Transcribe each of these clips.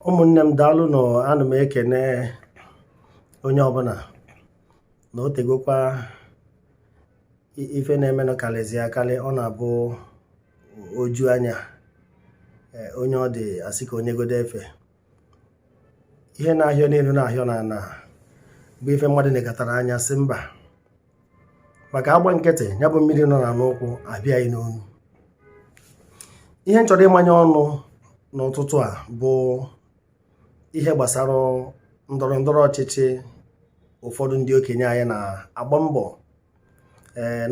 Ụmụnne m, daalụ nụ. Ana m ekene onye ọbụla na o tegokwa ife na-emenụ karịzi akarị. Ọ na-abụ oju anya onye ọ dị asị ka onye godo efe ihe na-ahịọ n'elu na-ahịọ n'ala bụ ife mmadụ nekọtara anya sị mba, maka agba nkịtị ya bụ mmiri nọ na n'ụkwụ abịaghị n'onu. Ihe m chọrọ ịmanye ọnụ n'ụtụtụ a bụ ihe gbasara ndọrọ ndọrọ ọchịchị. Ụfọdụ ndị okenye anyị na-agba mbọ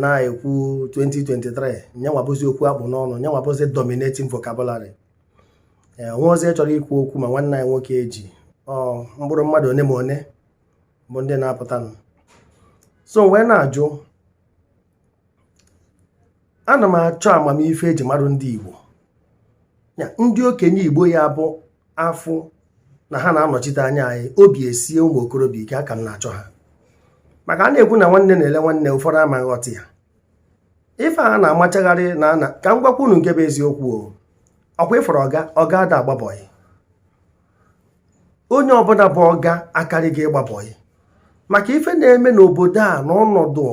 na-ekwu 2023, nyanwa bụzi okwu akpụ n'ọnụ, nyanwa bụzi dominating vocabulary. Onwe ozi chọrọ ikwu okwu ma nwanne anyị nwoke eji ọ mkpụrụ mmadụ one ma one bụ ndị na-apụta. So wee na-ajụ, ana m achọ amamife eji marụ ndị Igbo ya, ndị okenye Igbo ya bụ afụ na ha na-anọchite anya anyị, obi esie ụmụ okorobịa ike. Aka m na-achọ ha maka a na-ekwu na nwanne na-ele nwanne, ụfọdụ ama nghọta ya. Ife a na-amachagharị na ana ka m gwakwa unu nke bụ eziokwu o. Ọkwa ịfọrọ ọga, ọga ada agba boy. Onye ọbụla bụ ọga akarị gị ịgba boy, maka ife na-eme n'obodo a na ọnọdụ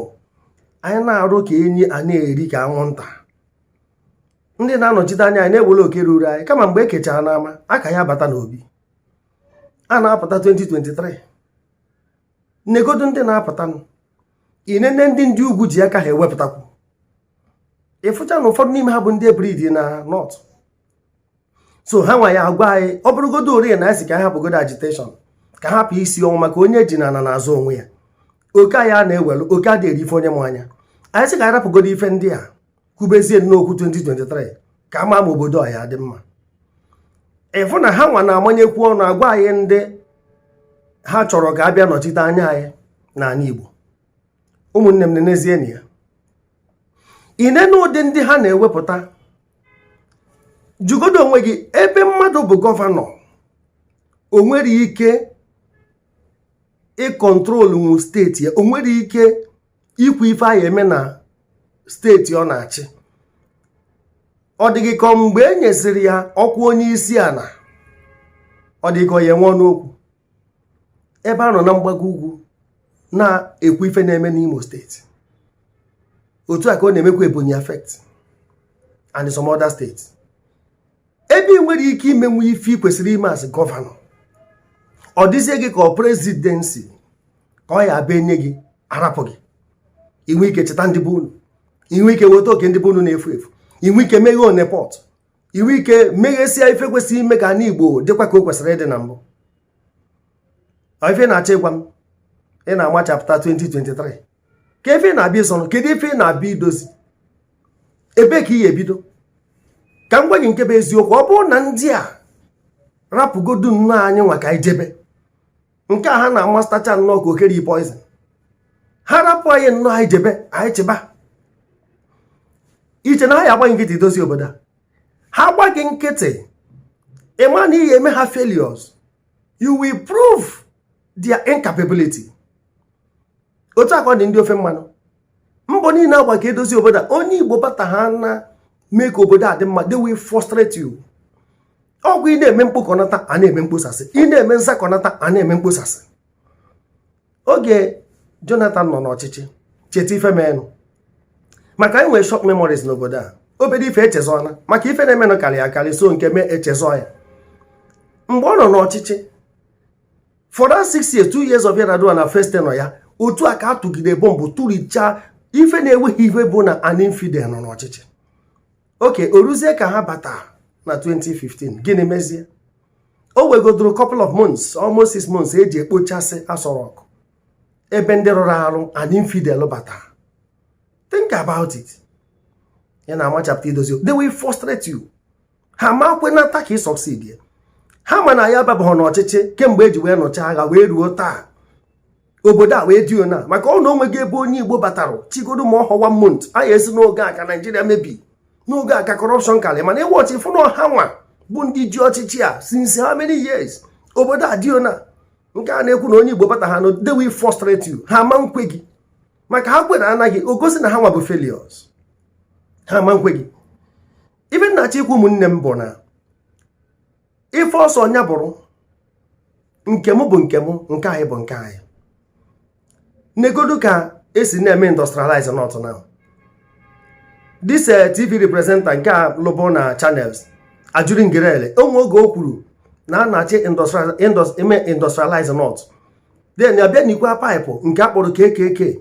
anyị na-arụ ka enyi a na-eri ka anwụnta. Ndị na-anọchite anya anyị na-ewere oke ruru anyị, kama mgbe e kechara n'ama aka ya bata n'obi a na-apụta 2023. Negodu ndị na-apụta, inene ndị ugwu ji aka ha ewepụtakwu, ịfụcha na ụfọdụ n'ime ha bụ ndị ebridi na North. So ha nwa ya agwa anyị, ọ bụrụgodo ori na anyị si ka anyị hapụgodo agitation, ka hapụ isi ọnwụ, maka onye ji na ana na-azụ onwe ya. Oke anyị a na-ewelu oke a dị ife onye mụ anya anyị sị ka anyị rapụgodo ife ndị a, kwubezie n'okwu 2023, ka ama ma obodo a ya dị mma. Ịfụ na ha nwa na-amanyekwu ọnụ agwa anyị ndị ha chọrọ ka a bịa nọchite anya anyị n'ala Igbo. Ụmụnne m, nenezie na ya inene ụdị ndị ha na-ewepụta. Jụgodo onwe gị, ebe mmadụ bụ governor, o nwere ike ịcontrol nwu steeti ya? O nwere ike ikwu ife anyị eme na steeti ọ na-achị? Ọ dịghị ka mgbe e nyesịrị ya ọkwa onye isi ala, ọ dị ka ọ ya enwe ọnụ okwu ebe a nọ na mgbago ugwu na-ekwu ife na-eme n'Imo Steeti. Otu a ka ọ na-emekwa Ebonyi affect and some other states ebe ị nwere ike imenwu ife ị kwesịrị ime as governor. Ọ dịzie gị ka ọ presidency ka ọ ya abịa enye gị, arapụ gị, inwe ike cheta ndị bụ unu, inwe ike weta oke ndị bụ unu na-efu efu, inwe ike meghee one port, inwe ike meghesịa ife kwesịrị ime ka ala Igbo dịkwa ka o kwesịrị ịdị na mbụ. Ọ ife na-achọ ịgwa m, ị na-amachapụta 2023 ka ife ị na-abịa ịzọnụ? Kedu ife ị na-abịa idozi? Ebee ka ị ga-ebido? Ka m gwa gị nke bụ eziokwu, ọ bụrụ na ndị a rapụgodu nnọọ anyị nwa ka anyị jebe nke a ha na-amastacha nnọọ ka okeri poison, ha rapụ anyị nnọọ anyị jebe, anyị chịba iche na ha ya agba gị nkịtị dozie obodo a. Ha gba gị nkịtị, ịma na ihe eme ha failures, you will prove their incapability. Otu a ka ọ dị ndị ofe mmanụ, mbọ niile agba ka edozi obodo a, onye Igbo bata ha na mee ka obodo a dị mma, they will frustrate you. Ọgwụ ị na-eme mkpokọnata, a na-eme mkposasị, ị na-eme nzakọnata, a na-eme mkposasị. Oge Jonathan nọ n'ọchịchị, cheta ife menụ, maka anyị nwere short memories n'obodo a. Obere ife echezọna, maka ife na-emenụ karị akarị, so nke mee echezọ ya. Mgbe ọ nọ n'ọchịchị for that 6 years, 2 years of Yar'Adua na first tenure ya, otu a ka atụgide bọmbụ tụrichaa ife na-enweghị ife bụ na an infidel nọ n'ọchịchị. Oke oruzie ka ha bata na 2015, gịnị mezie? O wegodoro couple of months, almost 6 months, eji ekpochasị Aso Rock ebe ndị rụrụ arụ an infidel bata. Think about it. Ya na amachapụta idozi, they will frustrate you. Ha ma kwenata ka ị succeed ya. Ha ma na ya ababaghị n'ọchịchị kemgbe eji wee nọchaa agha wee ruo taa, obodo a wee dị ona, maka ọ na onweghị ebe onye Igbo batara chigodo ma ọhọ one month, anyị esi n'oge a ka Naijiria mebi, n'oge a ka corruption karị. Mana ịwọchị fụ na ọha nwa bụ ndị ji ọchịchị a since how many years, obodo a dị ona. Nke a na-ekwu na onye Igbo bata ha no, they will frustrate you. Ha ama nkwe gị, maka ha kwere anaghị o gosi na ha nwa bụ failures. Ha ama nkwe gị. Ife nna-achọ ikwu, ụmụnne m, bụ na ife ọsọ nya bụrụ Nke m bụ nke m, nke anyị bụ nke anyị. Negodu ka esi na-eme industrialize North now. This TV representer nke a lụbụ na Channels, Ajuri Ngelale, onwe oge o kwuru na a na-achị eme industrialize North. Then abịa n'ikwe pipe nke a kpọrọ KKK.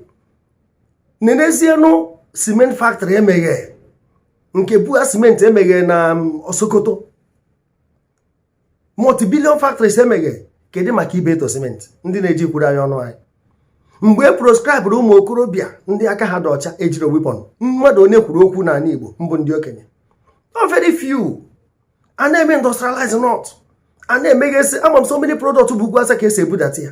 Nenezienụ cement factory emeghe, nke bua cement emeghe na Sokoto, multi-billion factories emeghe. Kedu maka Ibeto cement ndị na-eji kwuru anyị ọnụ anyị? Mgbe e proscribere ụmụ okorobịa ndị aka ha dị ọcha ejiri weapon, mmadụ onye kwuru okwu n'ala Igbo mbụ ndị okenye? Not very few. A na-eme industrialize North, a na-emeghesị. Ama m so many product bụ ugwu asa ka esi ebudata ya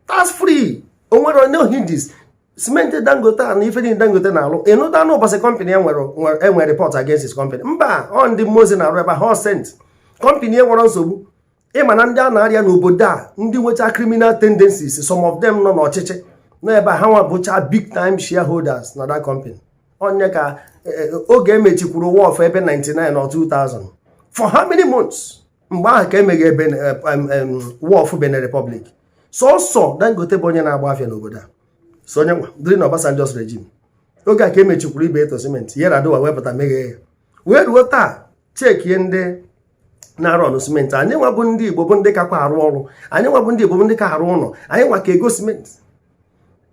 tax free. Onwere no hinges. Simenti Dangote a na ife niile Dangote na-alụ, ịnụta n'ụbọchị company enwere enwere report against his company? Mba, ọ ndị mmụọ ozi na-arụ ebe a, ha sent company enwere nsogbu. Ịma na ndị a na-arịa n'obodo a, ndị nwecha criminal tendencies, some of them nọ n'ọchịchị nọ ebe a, ha nwa bụcha big time shareholders na that company. Onye ka oge emechikwuru wharf ebe 99 or 2000, for how many months mgbe ahụ ka emeghe ebe wharf Benin Republic? Sọsọ Dangote bụ onye na-agba afịa n'obodo a. So onye nwa during Obasanjo's regime, oge a ka emechikwuru Ibeto cement, Yar'Adua wepụta meghee ya wee ruo taa. Chekie ndị na-arụ ọnụ simenti. Anyị nwa bụ ndị Igbo bụ ndị kakwa arụ ọrụ. Anyị nwa bụ ndị Igbo bụ ndị ka arụ ụlọ. Anyị nwa ka ego simenti.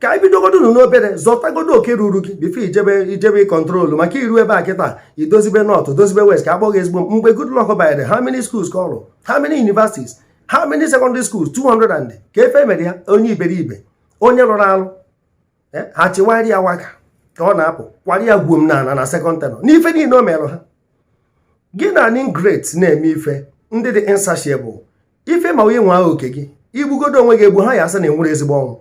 Ka anyị bidogodo unu n'obere, zọtagodo oke ruru gị before ijebe control maka iru ebe a kịta, idozibe North, dozibe West, ka akpọghị ezigbo. Mgbe Goodluck banyere, how many schools ka ọ rụ? How many universities? How many secondary schools? 200 and ka efe mere ya onye iberibe, onye rụrụ arụ. Ha chịwarị ya waka ka ọ na-apụ, kwara ya gwuo m n'ala na second tenure n'ife niile o merụ ha. Gị na ingrate na-eme ife ndị dị insatiable ife, ma onye nwe oke gị igbugodo onwe gị egbu ha ya asị na enwere ezigbo ọnwụ.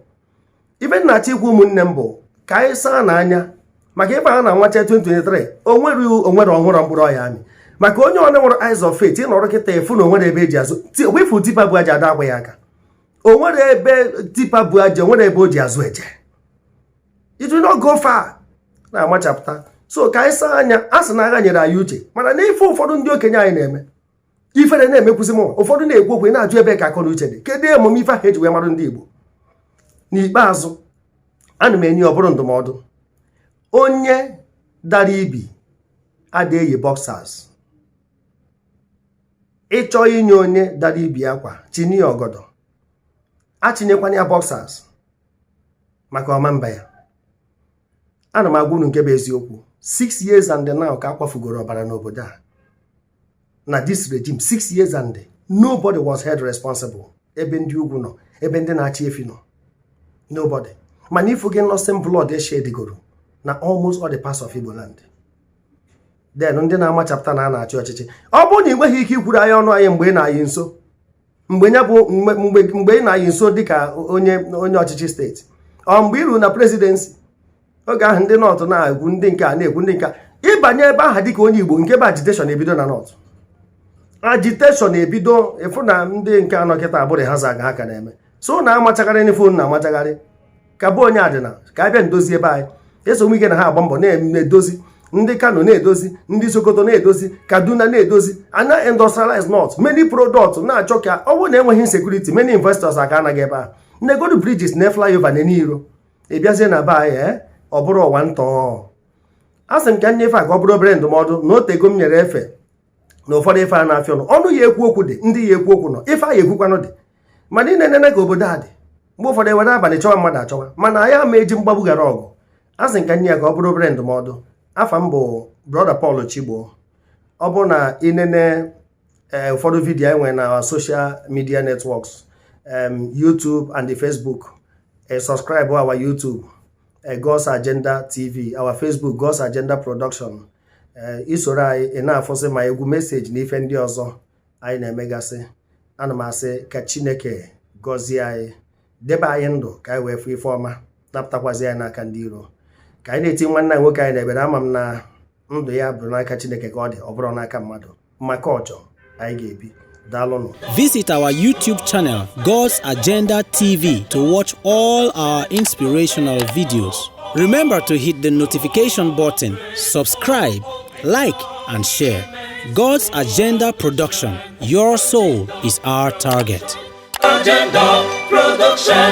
Ife nna ikwu, ụmụnne m, bụ ka anyị saa n'anya maka ife a na-anwacha 2023. Onwere onwere ọhụrụ mkpụrụ ọya amị maka onye ọ nwere eyes of faith. Ịnọrọ kịta efu na onwere ebe eji azụ wefu tipper bụ aja ada akwa ya aka. Onwere ebe tipper bụ aja, onwere ebe o ji azụ eje. It will not go far. Na-amachapụta so ka anyị saa anya. A sị na agha nyere anyị uche, mana n'ife ụfọdụ ndị okenye anyị na-eme, ifere na-emekwuzi m. Ụfọdụ na-ekwu okwu, na-ajụ ebe ka akọ na uche dị. Kedu emume ife ahụ eji wee marụ ndị Igbo? N'ikpeazụ, ana m enye ọ bụrụ ndụmọdụ: onye dara ibi ada eyi boxers. Ịchọ inye onye dara ibi akwa, chinye ya ọgọdọ, achinyekwana ya boxers maka ọma mba ya. Ana m agwa unu nke bụ eziokwu. 6 years and now ka akwafugoro ọbara n'obodo a na this regime. 6 years and nobody was held responsible. Ebe ndị ugwu nọ, ebe ndị na-achị efi nọ, nobody. Mana ifu gị innocent blood eshedgoro na almost all the parts of Igbo land. Then ndị na-amachapụta na a na-achị ọchịchị, ọ bụrụ na ị nweghị ike ikwuru anyị ọnụ anyị mgbe ị na-ayị nso, mgbe ya bụ mgbe ị na-ayị nso dịka onye ọchịchị steeti, ọ mgbe ị ruru na presidency, oge ahụ ndị North na-ekwu, ndị nke a na-ekwu, ndị nke a ịbanye ebe ahụ dịka onye Igbo, nke bụ agitation ebido na North, agitation ebido. Ịfụ na ndị nke anọ kịta abụrị ha zaga ha ka na-eme so na amachagharị n'phone na-amachagharị ka bụ onye adịna ka abịa ndozi ebe anyị eso ike na ha agba mbọ na-edozi. Ndị Kano na-edozi, ndị Sokoto na-edozi, Kaduna na-edozi. Ana industrialize North, many products na-achọ ka ọ bụrụ na enweghị insecurity, many investors aka anaghị ebe a negodu bridges na flyover na n'iro. Ị bịazie na be anyị, ọ bụrụ ọwa ntọ. A sị m ka nye ife a ka ọ bụrụ obere ndụmọdụ na otego m nyere efe na ụfọdụ ife a na-afịa ọnụ ọnụ ya ekwu okwu dị, ndị ya ekwu okwu nọ, ife a ya ekwukwanụ dị. Mana ị na-enene ka obodo a dị, mgbe ụfọdụ ewere abalị chọwa mmadụ achọwa, mana anyị ama eji mgbagbu gara ọgụ. A sị m ka nye ya ka ọ bụrụ obere ndụmọdụ. Afa m bụ Brother Paul Chigbo. Ọ bụrụ na ị nene ụfọdụ video anyị nwere na social media networks, YouTube and the Facebook, subscribe our YouTube, God's Agenda TV, our Facebook, God's Agenda Production. Isoro anyị ị na-afụsị ma egwu message na ife ndị ọzọ anyị na-emegasị. Ana m asị ka Chineke gọzie anyị, debe anyị ndụ ka anyị wee fụ ife ọma, napụtakwazi anyị n'aka ndị iro. Ka anyị na-eti nwanne anyị nwoke anyị na-ebere. Ama m na ndụ ya bụ n'aka Chineke ka ọ dị, ọ bụrụ n'aka mmadụ maka ọchọ anyị ga-ebi. Daalụnụ. Visit our YouTube channel, God's Agenda TV, to watch all our inspirational videos. Remember to hit the notification button, subscribe, like, and share. God's Agenda Production. Your soul is our target. Agenda Production.